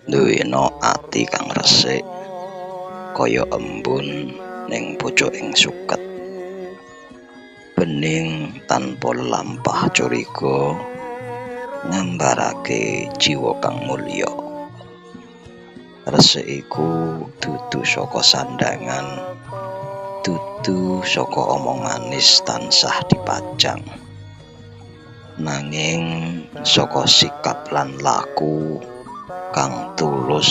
Duwena ati kang resik kaya embun ning pucuking suket, bening tanpa lelampah curiga, ngambarake jiwa kang mulya. Resik iku dudu saka sandhangan, dudu saka omong manis tansah dipajang, nanging saka sikap lan laku kang tulus,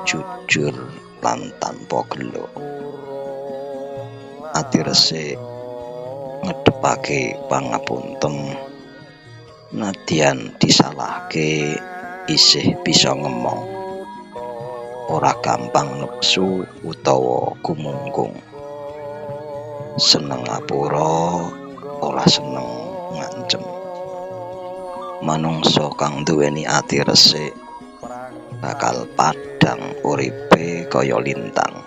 jujur lan tanpa gela. Ati resik ngedhepake pangapunten, nadyan disalahke isih bisa ngemong, ora gampang nepsu utawa gumunggung, seneng ngapura, ora seneng ngancem. Manungsa kang nduweni ati resik bakal padhang uripe kaya lintang,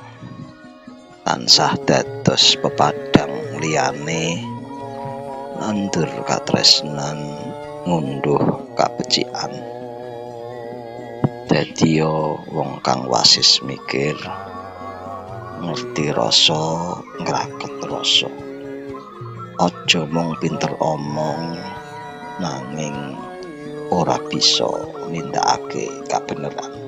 tansah dados pepadhang liyane, nandur katresnan, ngunduh kabecikan. Dadiya wong kang wasis mikir, ngerti rasa, ngraket rasa. Aja mung pinter omong nanging ora bisa nindakake kabeneran.